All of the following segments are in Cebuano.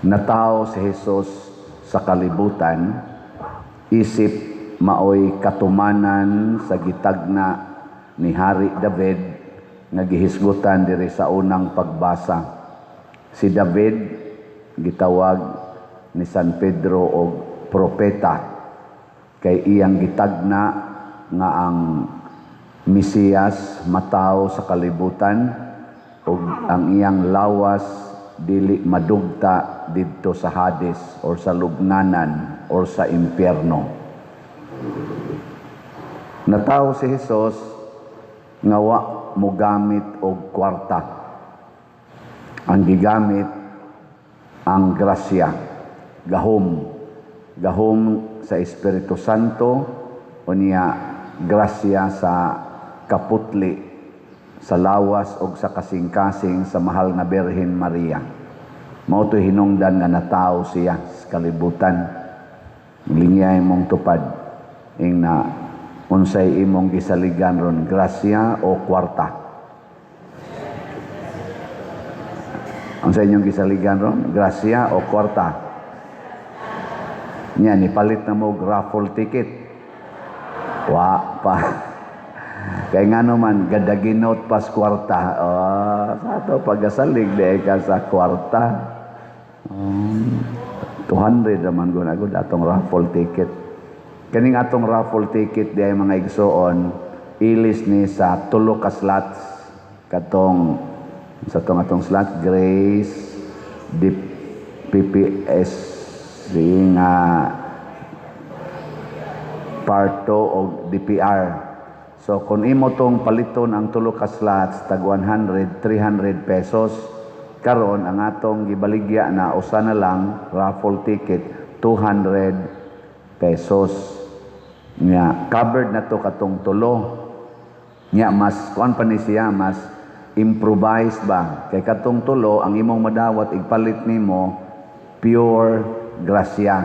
Natawo si Jesus sa kalibutan isip maoy katumanan sa gitagna ni Hari David nga gihisgutan diri sa unang pagbasa. Si David gitawag ni San Pedro og propeta kay iyang gitagna nga ang Mesiyas matawo sa kalibutan ug ang iyang lawas dili madugta didto sa Hades or sa lubnganan or sa impyerno. Natawo si Jesus nga wa mogamit og kwarta. Ang gigamit ang grasya, gahom, gahom sa Espiritu Santo, unya grasya sa kaputli sa lawas og sa kasing-kasing sa mahal nga Birhen Maria. Mao to'y hinungdan nga natawo siya sa kalibutan. Lingyay mong tupad ing na unsay imong gisaligan ron, grasya o kwarta? Unsay inyong gisaligan ron, grasya o kwarta? Nya nipalit na mo og raffle ticket? Wa pa. Kay ngano man gadaginot pas kwarta. Oh, sa ato pagasalig di ka sa kwarta. 200 naman gud ako atong raffle ticket. Kaning atong raffle ticket di ay, mga igsoon, ilis ni sa tulo ka slots, katong sa tong atong slot Grace D PPS nga Parto o DPR. So kung imo tong paliton ang tulo ka slots tag 100, 300 pesos. Karon ang atong gibaligya na usa na lang raffle ticket, 200 pesos. Nya covered na to katong tulo. Nya mas kuan pa ni siya, mas improvised ba? Kay katong tulo, ang imong madawat igpalit nimo pure grasya.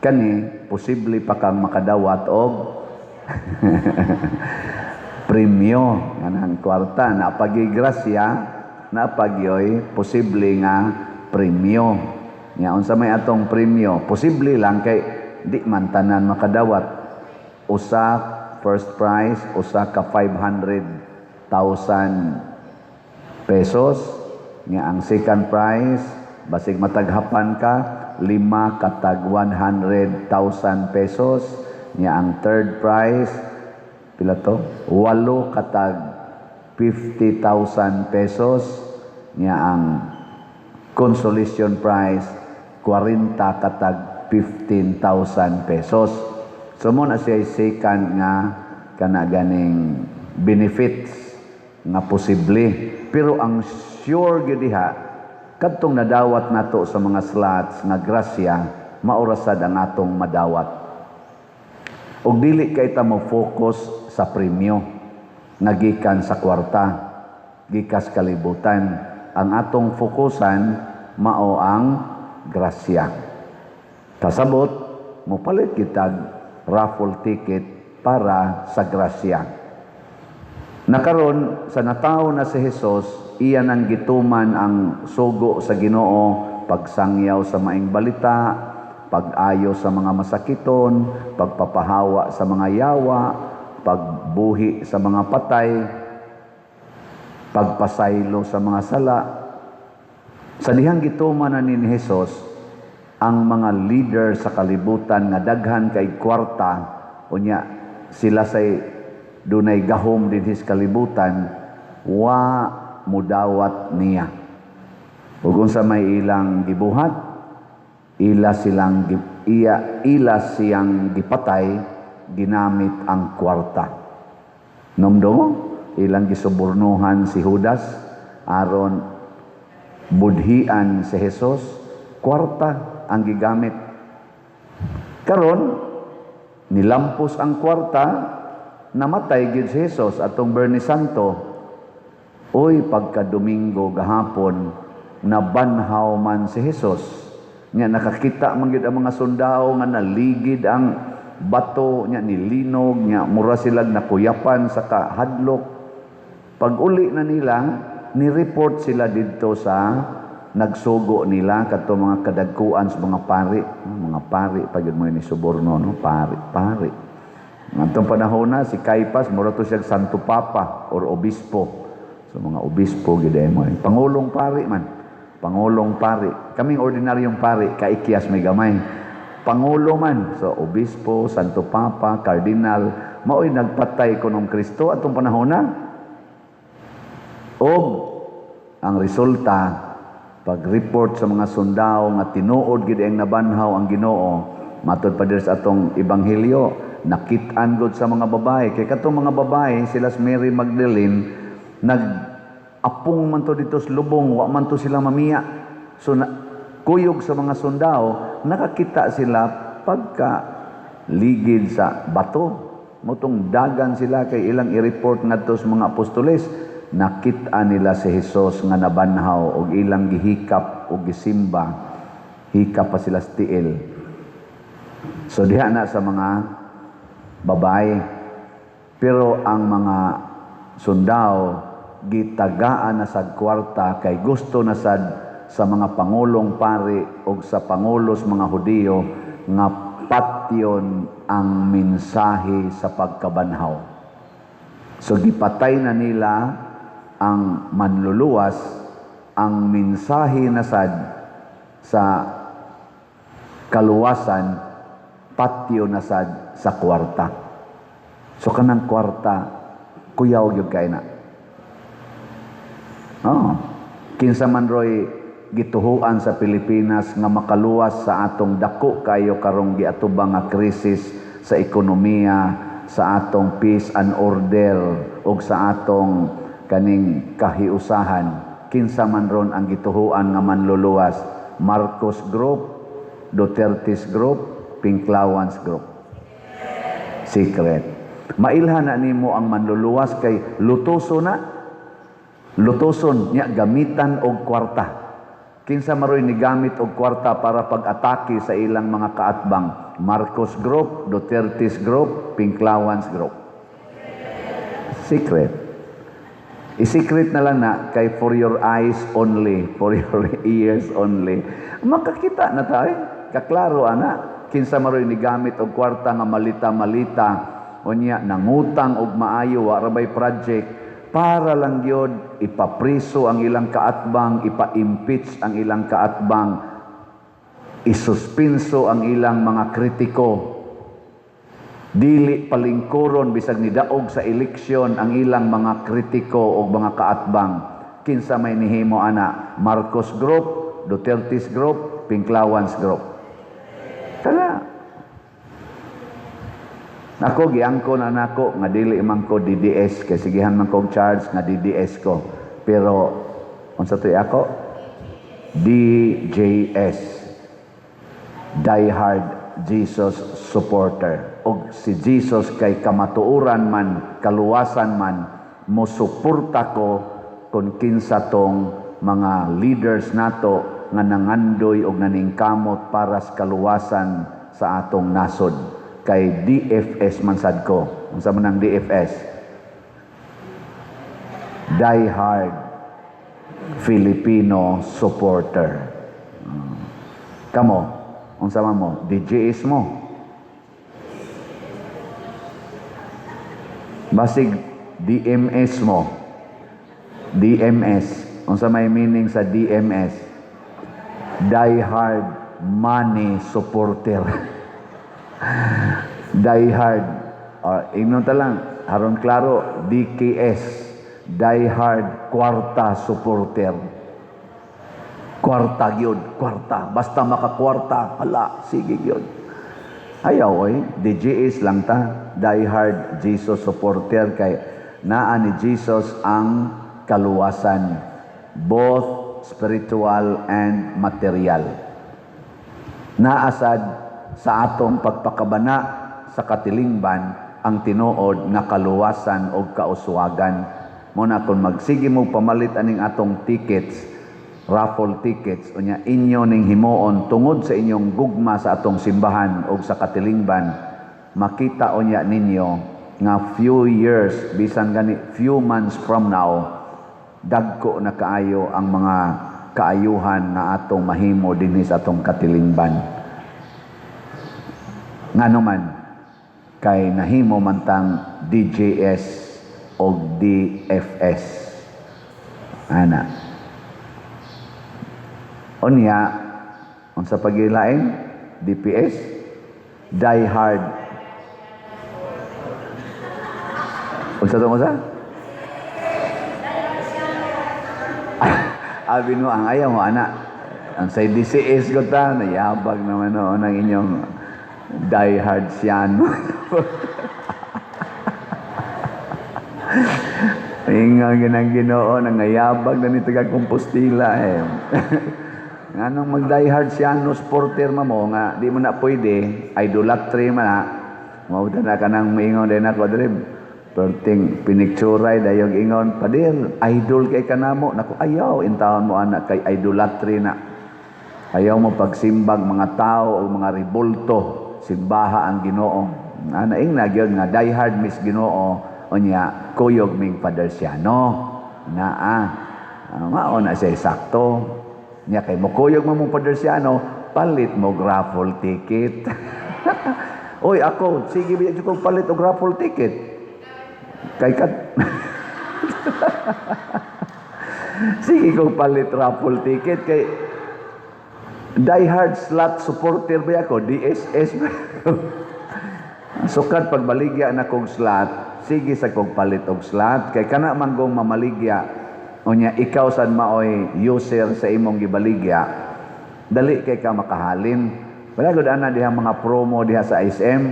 Kani posible pa kang makadawat og premyo nganang kwarta na pagigrasya na pagyoy posible nga premyo. Nya unsa may atong premyo? Posible lang kay di man tanan makadawat. Usa first prize, usa ka 500,000 pesos. Nga ang second prize, basig mataghapan ka, lima katag 100,000 pesos. Nya ang third prize, pila to? Walo katag 50,000 pesos. Nya ang consolation prize, 40 katag 15,000 pesos. So mo na siya second nga kana ganing benefits nga posible. Pero ang sure gyud diha kadtong nadawat nato sa mga slots nga grasya, maura sad ang atong madawat. Og dili kay ta mo focus sa premyo nga gikan sa kwarta, gikas kalibutan. Ang atong fokusan mao ang grasya. Kasabot, mopalit kitag raffle ticket para sa grasya. Nakaron sa natawo na si Jesus, iya nang gituman ang sugo sa Ginoo, pagsangyaw sa maing balita, pag-ayo sa mga masakiton, pagpapahawa sa mga yawa, pagbuhi sa mga patay, pagpasaylo sa mga sala. Sa dihang gituman na ni Jesus, ang mga leader sa kalibutan nga daghan kay kwarta, unya sila say dunay gahom dinhi sa kalibutan, wa mudawat niya. Ug unsa may ilang gibuhat? Ila silang iya ila siyang gipatay ginamit ang kwarta. Nomdo, ilang gisubornuhan si Judas aron budhian si Jesus, kwarta ang gigamit. Karon nilampos ang kwarta, namatay gyud si Jesus atong Biyernes Santo. Uy, pagka Domingo gahapon, nabanhaw man si Jesus. Nya nakakita man gyud ang mga sundao nga naligid ang bato, nya nilinog, nya mura silag nakuyapan sa kahadlok. Pag uli na nila, ni-report sila didto sa Nagsugo nila kadto mga kadagkuan sa mga pari, mga pari pa gyud mo ni suborno, no, pari, pari. Ngadtong panahon na si Caiphas, mura to siya Santo Papa or obispo. So mga obispo gyud mo. Pangulong pari man. Pangulong pari. Kaming ordinaryong pari, kaikyas may gamay. Pangulo man. So obispo, Santo Papa, Cardinal, mao'y nagpatay kunong Kristo atong panahon na. Og ang resulta, pag-report sa mga sundao nga tinuod gid ang nabanhaw ang Ginoo, matod pa diri sa atong ebanghelyo, nakit-an gud sa mga babae, kay katong mga babae sila si Mary Magdalene, nag-apong man to dito sa lubong, wa man to sila mamiya. So na, kuyog sa mga sundao, nakakita sila pagka ligid sa bato. Motong dagan sila kay ilang i-report ngadto sa mga apostoles, nakita nila si Jesus nga nabanhaw og ilang gihikap og gisimba, hikap pa sila sa tiil. So diha na sa mga babae, pero ang mga sundao gitagaan na sa kwarta kay gusto na sad sa mga pangulong pari og sa pangulos mga Hudiyo nga patyon ang mensahe sa pagkabanhaw. So gipatay na nila ang manluluwas, ang mensahe na sad sa kaluwasan, patyo na sad sa kwarta. So kanang kwarta, kuyaw gyud kay na. Oh, kinsa man roy gituhuan sa Pilipinas nga makaluwas sa atong dako kayo karong giatubang nga krisis sa ekonomiya, sa atong peace and order ug sa atong kaning kahiusahan? Kinsa man ron ang gituhuan nga manluluwas? Marcos Group, Duterte's Group, Pinklawans Group? Secret. Mailhan na nimo ang manluluwas kay lutoso na, lutoson niya, gamitan og kwarta. Kinsa maroy ni gamit og kwarta para pag-atake sa ilang mga kaatbang? Marcos Group, Duterte's Group, Pinklawans Group? Secret. I-secret na lang na kay for your eyes only, for your ears only. Makakita na tayo. Kaklaro ana. Kinsa maroy ni gamit og kwarta nga malita-malita, unya nangutang og maayo, wa ra bay project, para lang gyud ipapriso ang ilang kaatbang, ipa-impeach ang ilang kaatbang, isuspinso ang ilang mga kritiko, dili palingkuron bisag nidaog sa eleksyon ang ilang mga kritiko o mga kaatbang. Kinsa may nihimo ana? Marcos Group, Duterte's Group, Pinklawans Group? Kana. Ako, giangko na nako nga dili man ko DDS kay sigihan man kog charge nga DDS ko. Pero unsa to'y ako? DJS. Die Hard Jesus Supporter. Og si Jesus kay kamatuoran man, kaluwasan man, mo suporta ko kung kinsa tong mga leaders nato nga nangandoy og naningkamot para sa kaluwasan sa atong nasod, kay DFS man sad ko. Unsa man ang DFS? Die Hard Filipino Supporter. Kamo, unsa man mo? DJS mo. Basig DMS mo. DMS. Unsa may meaning sa DMS? Die Hard Money Supporter. Die Hard. Or, ingnon ta lang, aron klaro, DKS. Die Hard Kwarta Supporter. Kwarta gyud, kwarta. Basta makakwarta, hala, sige gyud. Ayaw oy, DJS lang ta, Die Hard Jesus Supporter, kay naa ni Jesus ang kaluwasan, both spiritual and material. Naasad sa atong pagpakabana sa katilingban ang tinuod nga kaluwasan og kauswagan. Mo na kung magsige mo pamalit aning atong tickets, raffle tickets, unya inyo ning himuon tungod sa inyong gugma sa atong simbahan og sa katilingban, makita unya ninyo nga few years, bisan gani few months from now, dagko na kaayo ang mga kaayuhan nga atong mahimo dinhi sa atong katilingban. Ngano man kay nahimo man tang DJS o DFS. Ana. Unya, unsa pagilain? DPS? Die Hard. Unsa to, unsa? Abi no ang ayaw mo ana. Ang sa DCS ko ta, nayabag naman noon ang inyong die hard siyan. Ingon ginang Ginoo nangayabag na ni taga Compostela eh. Nganong mag die hard siya no supporter mo nga di mo na pwede, idolatry man na. Mao na kanang moingon din ako diri. Perting pinicturay dayog ingon, "Padir, idol kay kanamo." Nako, ayaw intawon mo anak kay idolatry na. Ayaw mo pagsimbag mga tao o mga ribulto, simbaha ang Ginoo. Ana ing na gyud nga die hard miss Ginoo, unya kuyog ming Father Siano. Naa. Mao na siya sakto. Nya kay mokuyog mo mong Father Siano, palit mo raffle ticket. Oy, ako, sige biya ko palit og raffle ticket. Kay kat sige ko palit raffle ticket kay die hard slot supporter ba ako, DSS ba ako. Sukad pagbaligya na kog slot, sige sa kog palit og slot kay kana man gong mamaligya, unya ikaw sad maoy user sa imong gibaligya, dali kay ka makahalin. Wala gud ana diha mga promo diha sa SM,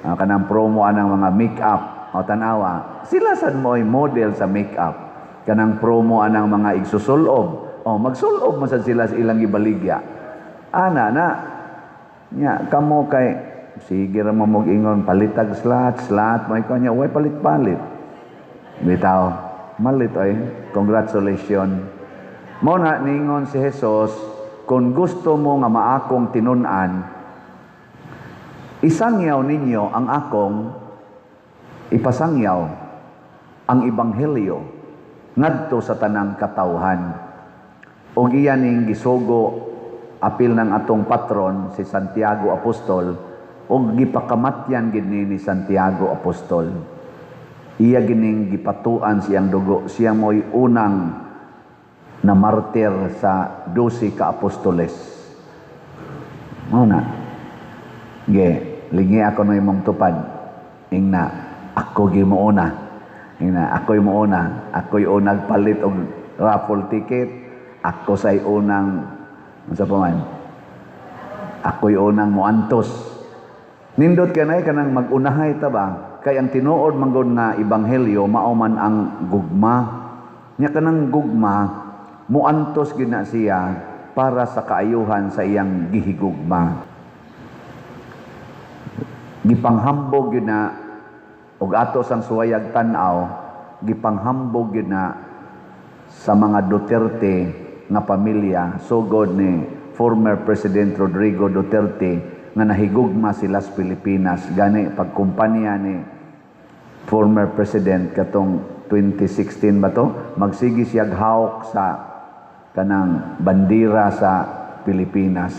kanang promo anang mga make-up o tan-awa, sila sad mo'y model sa make-up. Kanang promo anang mga igsusulob, o magsulob man sad sila sa ilang gibaligya. Ana na nya kamo kay sige ra mo ingon palitag slot, slot mo ikaw nya way palit-palit. Bitaw, malit oy. Congratulations. Mao na ningon si Jesus, kung gusto mo nga maakong tinun-an, isangyaw ninyo ang akong ipasangyaw, ang ebanghelyo ngadto sa tanang katawhan. Og iya ning gisugo apil ng atong patron si Santiago Apostol, og gipakamatyan gid ni Santiago Apostol. Iya gining gipatuan siyang dugo, siya mo'y unang na martir sa 12 ka apostoles. Mao na. Ge, lingi ako na imong tupad. Ingna, ako gi mouna. Ingna, ako'y mouna. Ako'y unang palit og raffle ticket. Ako say unang, unsa pa man? Ako'y unang moantos. Nindot kanay kanang magunahay ta ba? Kay ang tinuod man gud nga ebanghelyo mao man ang gugma. Nya kanang gugma moantos gid na siya para sa kaayuhan sa iyang gihigugma. Gipanghambog gyud na og ato sang suwayag tan-aw, gipanghambog gyud na sa mga Duterte nga pamilya, sugod ni former President Rodrigo Duterte nga nahigugma sila sa Pilipinas. Gani pagkumpanya ni former President katong 2016 ba to, magsige siya hawk sa kanang bandera sa Pilipinas.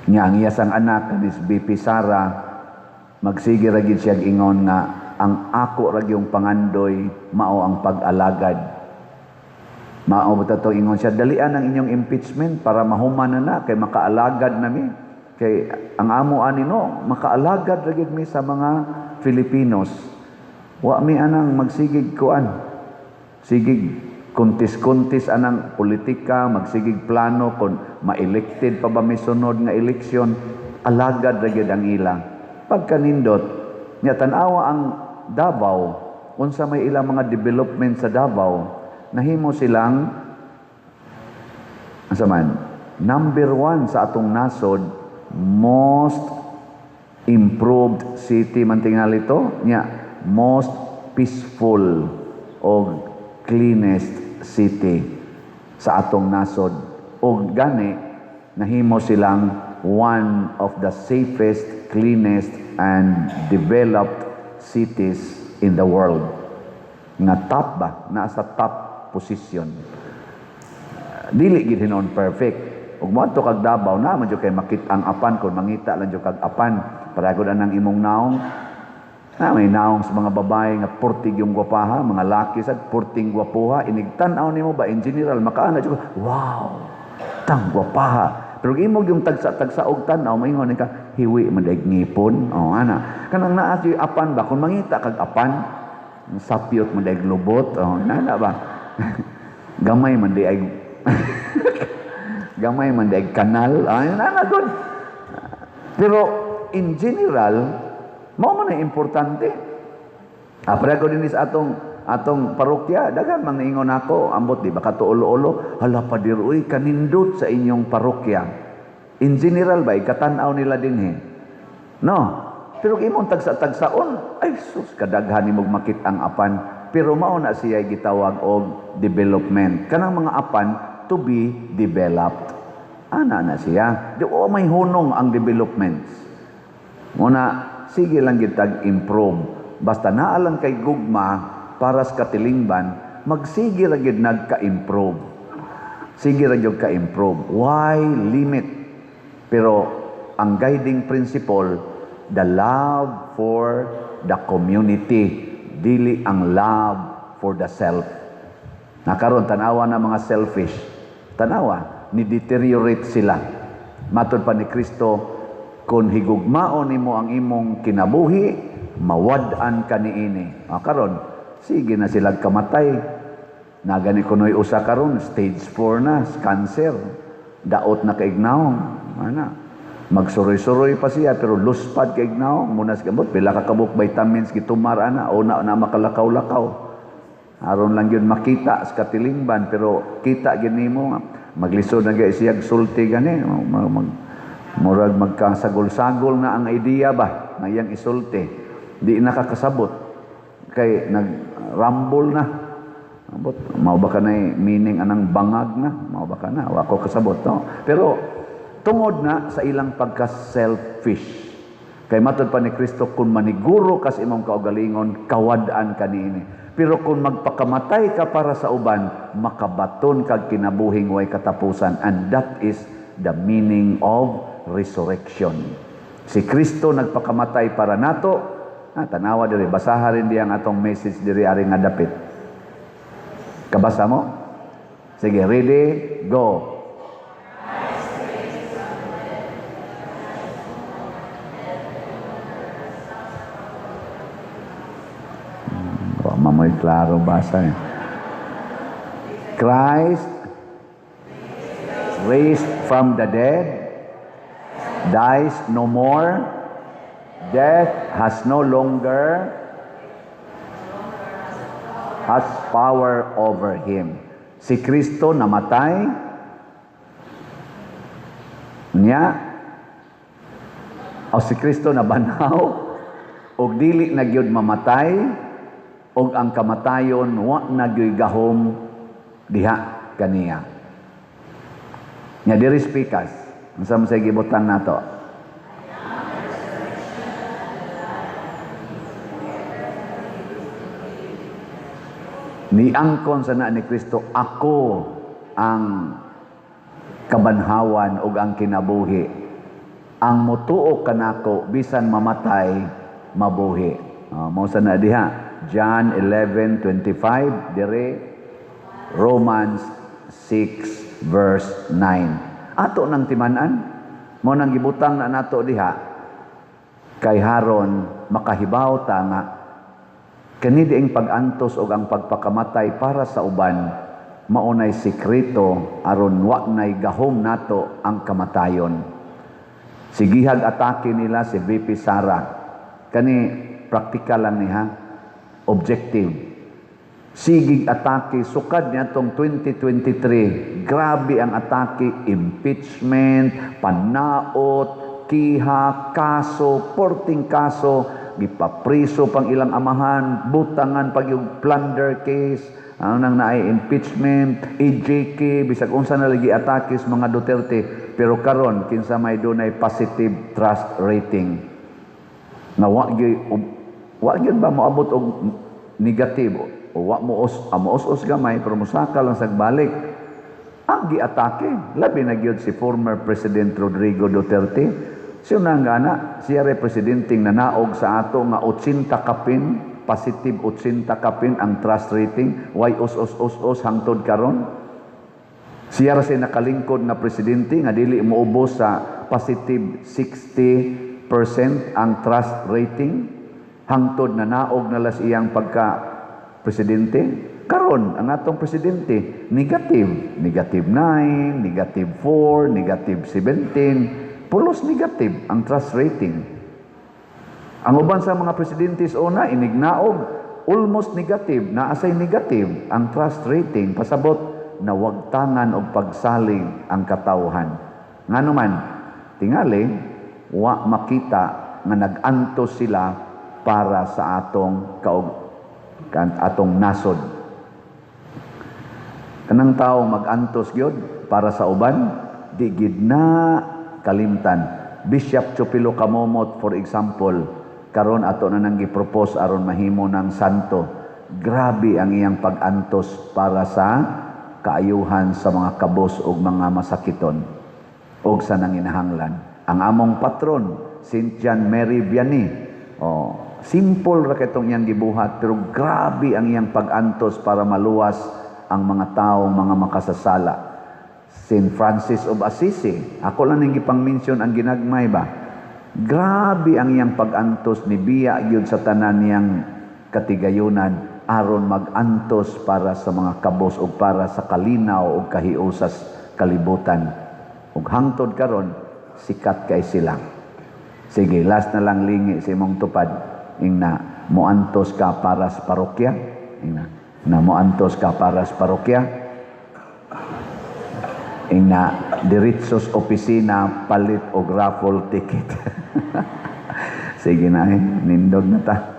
Nya ang iyasang anak kanis BP Sara magsige ra gid siya ingon nga ang ako ra gyung pangandoy mao ang pag-alagad. Mao ba to ingon siya, dalian ang inyong impeachment para mahuman na na kay makaalagad na mi. Kay ang amo ani no, makaalagad ra gyud mi sa mga Filipinos. Wa mi anang magsigig kuan. Sigig kontis-kontis anang politika, magsigig plano kon ma-elected pa ba mi sunod nga eleksyon, alagad ra gyud ang ila. Pagkanindot, nya tan-awa ang Davao, unsa may ilang mga development sa Davao, nahimo silang unsa man, number 1 sa atong nasod, most improved city man tingali to, nya most peaceful o cleanest city sa atong nasod. Og gani nahimo silang one of the safest, cleanest and developed cities in the world. Nga top ba? Nasa top position. Dili gid hinuon perfect. Ug moadto kag Davao na man jud kay makit ang apan kon mangita lang jud kag apan para gud anang imong naong. Na may naong sa mga babae nga purtig yung gwapaha, mga laki sad purting gwapuha, inig tan-aw nimo ba in general makaana jud, wow, tang gwapaha. Pero imog yung tagsa-tagsa og tan-aw, maingon ka hiwi man daig ngipon. Oh, ana. Kanang naa jud apan ba kun mangita kag apan, sapyot man daig lubot, oh, nana ba? Gamay man di ay gamay man di ay kanal, ay nana gud. Pero in general, mao man ang importante. Pareho din sa atong parokya, daghan mang niingon ako, ambot di ba katuulo-ulo, hala padir uy kanindot sa inyong parokya. In general ba ikatan-aw nila dinhi? No. Pero imong tagsa-tagsaon, ay sus, kadaghan nimog makit-ang apan. Pero mao na siya gitawag og development. Kanang mga apan to be developed. Ana na siya. Di o may hunong ang developments. Muna, sige lang gitag improve. Basta naa lang kay gugma para sa katilingban, magsige ra gyud nagka-improve. Sige ra gyud ka-improve. Why limit? Pero ang guiding principle, the love for the community, dili ang love for the self. Nakaron tanawa na mga selfish. Tanawa, ni deteriorate sila. Matod pa ni Kristo, kung higugmaon nimo ang imong kinabuhi, mawad-an ka niini. O, karon, sige na sila kamatay. Nagani kunoy usa karon, stage 4 na, cancer. Daot na kaignaw. Ana. Magsuroy-suroy pa siya pero luspad kaignaw. Muna sa gamot, pila ka kabuk vitamins gitumar ana, o na, na makalakaw-lakaw. Aron lang yun makita sa katilingban, pero kita gyud nimo maglisod na gyud siya sulti gani, murag magkasagol-sagol na ang idea ba nga iyang isulti, di nakakasabot kay nag-rumble na. Ambot, mao ba kanay meaning anang bangag na, mao ba kana, wa ko kasabot, no? Pero tungod na sa ilang pagka-selfish. Kay matod pa ni Kristo, kung maniguro ka sa imong kaugalingon, kawad-an ka niini. Pero kung magpakamatay ka para sa uban, makabaton kag kinabuhing way katapusan. And that is the meaning of resurrection. Si Kristo nagpakamatay para nato. Tanawa diri, basaha rin diyang atong message diri ari nga dapit. Kabasa mo? Sige, ready, go. Mamoy klaro basa eh. Christ raised from the dead dies no more. Death has no longer has power over him. Si Kristo namatay niya o si Kristo nabanhaw og dili na gyud mamatay, og ang kamatayon wa na gyud gahom diha kaniya. Nya diri speakers, unsa man say gibutang nato? Niangkon sa na ni Kristo, ako ang kabanhawan ug ang kinabuhi. Ang motuo kanako bisan mamatay mabuhi. Mao sa na diha. John 11:25 dire, Romans 6 verse 9. Ato nang timan-an, mo nang gibutang na nato diha kay haron makahibaw ta nga kani diing pag-antos og ang pagpakamatay para sa uban maunay sekreto aron wa nay gahom nato ang kamatayon. Sigihag atake nila si VP Sara. Kani praktikal lang niha, objective. Sigig atake sukad niya tong 2023. Grabe ang atake, impeachment, panaot, kiha, kaso, porting kaso, gipapriso pang ilang amahan, butangan pag yung plunder case, ano nang naay impeachment, EJK, bisag unsa na lagi atake sa mga Duterte. Pero karon kinsa may dunay positive trust rating nga wa gyud ba moabot og negative o wa mo os, os gamay pero mosaka lang sag balik. Ang giatake, labi na gyud si former President Rodrigo Duterte. Siya na nga na, siya ray presidenteng nanaog sa ato nga 80 kapin, positive 80 kapin ang trust rating, way os os os os hangtod karon. Siya ra say nakalingkod nga presidente nga dili moubos sa positive 60% ang trust rating hangtod nanaog na las iyang pagka presidente. Karon ang atong presidente negative, negative 9, negative 4, negative 17, pulos negative ang trust rating. Ang uban sa mga presidente sa una inignaog almost negative, naa say negative ang trust rating, pasabot nawagtangan og pagsalig ang katawhan. Ngano man, tingali wa makita nga nag-antos sila para sa atong kaug kan atong nasod. Kanang tao mag-antos gyud para sa uban, di gid na kalimtan. Bishop Chupilo Camomot, for example, karon ato na nang gi-propose aron mahimo ng santo. Grabe ang iyang pag-antos para sa kaayuhan sa mga kabos ug mga masakiton ug sa nanginahanglan. Ang among patron, Saint John Mary Vianney, oh, simple ra kay tong iyang gibuhat pero grabe ang iyang pag-antos para maluwas ang mga taong mga makasasala. Saint Francis of Assisi, ako lang ning gipang-mention ang ginagmay ba. Grabe ang iyang pag-antos, ni biya gyud sa tanan niyang katigayunan aron mag-antos para sa mga kabos ug para sa kalinaw ug kahiusas kalibutan. Ug hangtod karon sikat kay sila. Sige, last na lang, lingi sa imong tupad. Ingna, moantos ka para sa parokya. Ingna, na moantos ka para sa parokya. Ingna, diretso sa opisina, palit og raffle ticket. Sige na eh, nindog na ta.